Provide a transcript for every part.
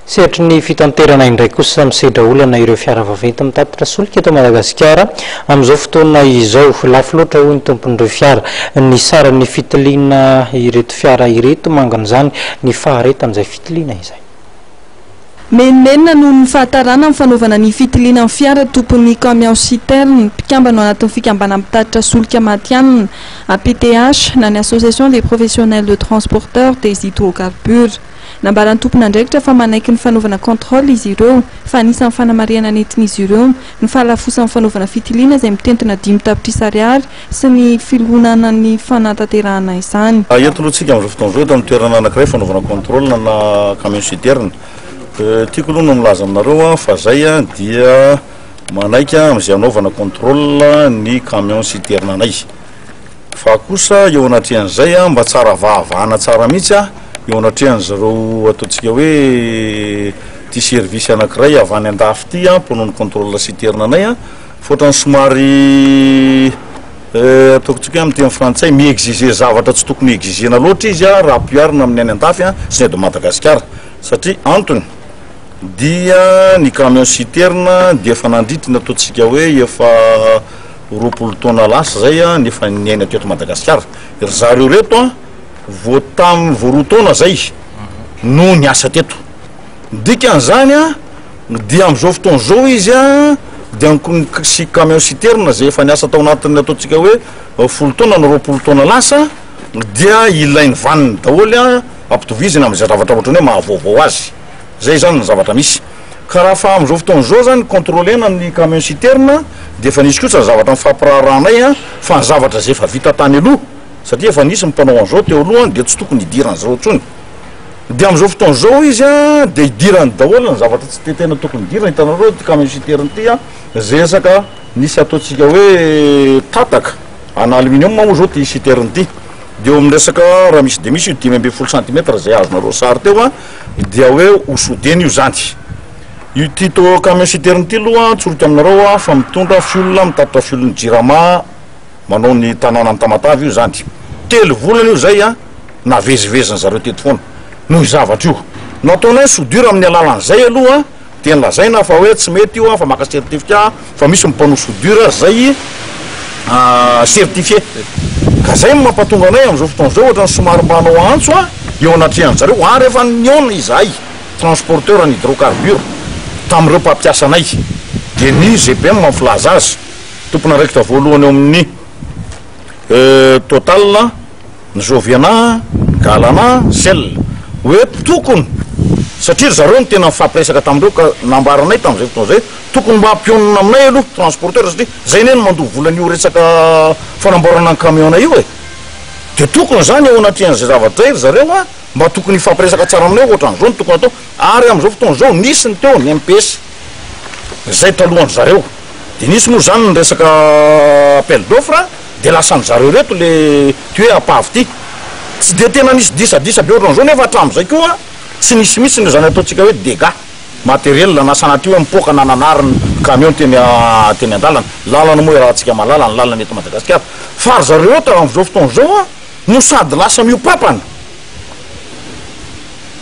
Sehatry ny fitanterana indray kosa, misedra olana ireo fiara vaventy mitatitra solika eto Madagasikara amin'izao fotoana izao. Lafo loatra hoy ny tompon'ireo fiara ny saran'ny fitiliana ireto fiara ireto, mangan'izany ny faharetan'izay fitiliana izay. Menomenona noho ny fahatarana amin'ny fanaovana ny fitiliana ny fiara tompon'ny camion citerne, mpikambana ao anatin'ny fikambanana mpitatitra solika matihanina, APTH, na ny Association des professionnels de transporteurs des hydrocarbures. Nambaran'ny tompon'andraikitra fa manaiky ny fanaovana contrôle izy ireo fa anisan'ny fanamarihana nentin'izy ireo ny fahalafosan'ny fanaovana fitiliana izay mitentina 5 tapitrisa ariary sy ny filonanan'ny fanatanterahana izany. Eto aloha tsika amin'izao fotoana izao eto amin'ny toerana anankiray fanaovana contrôle na camion citerne. Tiako aloha no milaza aminareo fa zay dia manaiky amin'izay anaovana contrôle ny camion citerne anay. Fa kosa eo anatrehan'izay mba tsara vahavahana tsara mihitsy eo anatrehan'zareo ataontsika hoe ty service anankiray avy any andafy ty mpanao ny contrôle citerne anay fa ohatrany somary ataontsika hoe amin'ny teny frantsay mi-exiger zavatra tsy tokony exigena loatra izy raha ampiharina amin'ny any andafy sy ny eto Madagasikara, satria antony dia ny camion citerne dia efa nandritry ny ataontsika hoe efa 20 taona lasa zay nefa niaina teto Madagasikara ry zareo reto vao tamin'ny vao 2 taona zay no niasa teto. Dikan'izany dia amin'izao fotoana izao izy dia sy camion citerne zay efa niasa tao anatin'ny ataontsika hoe 10 taona na 20 taona lasa dia ilainy vaniny daholo ampitovizina amin'izay zavatra ohatrany hoe mahavaovao azy zay zany ny zavatra misy. Ka raha fa amin'izao fotoana izao zany contrôlena ny camion citerne dia efa nisy kosa ny zavatra nifampiraharahanay fa ny zavatra zay efa vita tany aloha, satria efa nisy ny mpanao an'izao teo aloha, dia tsy tokony hidiran'izao intsony. Dia amin'izao fotoana izao izy dia hidirany daholo ny zavatra tsy tena tokony hidirana. Hitanareo ty camion citerne ty zay resaka nisy ataontsika hoe tataka ana aluminium moa zao ty citerne ty, de eo amin'ny resaka raha misy de misy io 15 centimètre zay azonareo sary teo dia hoe ho soudena io zany. Io ty to camion citerne ty aloha tsoriko aminareo fa mitondra fioul, mitatitra fioul ny Jirama manao ny tanàna ny Tamatave io zany. 3 volana io zay naveziveziny zareo teto foana noho io zavatra io. Nataonay soudure amin'ny alalan'izay aloha dia nolazaina fa hoe tsy mety io fa maka certificat fa misy ny mpanao soudure zay certifié. Ka zay no mampatonga anay amin'izao fotoana izao ohatrany somary mba hanao antso eo anatrehan-jareo ary efa nihaona izahay transporteur ny hydrocarbure tamin'ireo mpampiasa anay dia ny GPM no filaza azy, tompon'andraikitra voalohany eo amin'ny Total, ny Joviana, Galana, Shell, hoe tokony, satria ry zareo no tena nifampiresaka tamin'ireo ka nambaranay tamin'izay fotoana izay, tokony mba hampionona aminay aloha transporteur satria zay anie no mandoa volan'io resaka fanamboarana ny camion-nay io e! De tokony zany eo anatrehan'izay zavatra izay ry zareo a, mba tokony hifampiresaka tsara aminay ohatran'izao no tokony atao, ary amin'izao fotoana izao nisy ny teo ny MPS zay talohan-dry zareo, de nisy moa zany ny resaka appel d'offre de lasan-dry zareo reto le ty hoe ampavy ty, tsy de tena nisy disadisa be ohatran'izao nefa hatramin'izay koa tsy nisy mihitsy ny zany ataontsika hoe dégâts matériel na sanatria hoe mipoaka na nanary ny camion teny teny an-dalana, lalana moa iarahantsika mahalala ny lalana eto Madagasikara, fa ry zareo eto amin'izao fotoana izao no sady lasa miopapana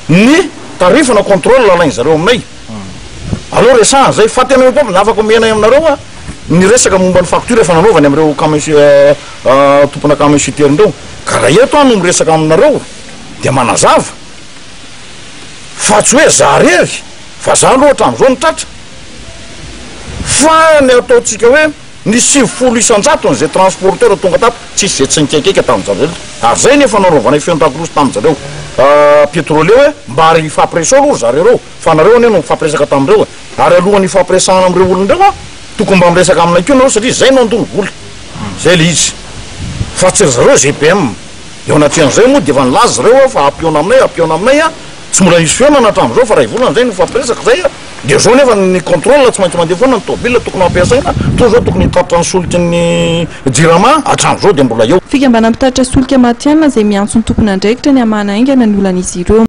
ny tarif na contrôle alain zareo aminay, aleo resahana zay fa tena miopapana, afaka omenay aminareo ny resaka momba ny facture efa nanaovany amin'ireo camion tompona camion citerne ireo, ka raha eto aho no miresaka aminareo dia manazava fa tsy hoe za rery fa za aloha hatramin'izao no tratra fa ny ataontsika hoe ny 90% zay transporteur tonga tato tsisy zay tsy nikaikaika tamin'zareo ary zay nefa nanaovanay feon-dakolosy tamin'zareo pétrolier hoe mba ary hifampiresao aloha ry zareo reo fa nareo anie no mifampiresaka tamin'ireo e, ary alohan'ny hifampiresahana amin'ireo olona ireo tokony mba miresaka aminay koa nareo satria zay no andoha ny vola zay le izy fa tsy ry zareo GPM. Eo anatrehan'izay moa dia efa nilaza zareo fa hampihaona aminay, hampihaona aminay tsy mbola nisy fihaonana hatramin'izao fa iray volana izay no nifampiresaka izay dia izao nefa ny contrôle tsy maintsy mandeha foana ny tômôbila tokony hampiasaina toa izao tokony hitatitra ny soliky ny jirama hatramin'izao dia mbola eo. Fikambanana mpitatitra solika matihanina izay miantso ny tompon'andraikitra ny hamahana haingana ny olan'izy ireo.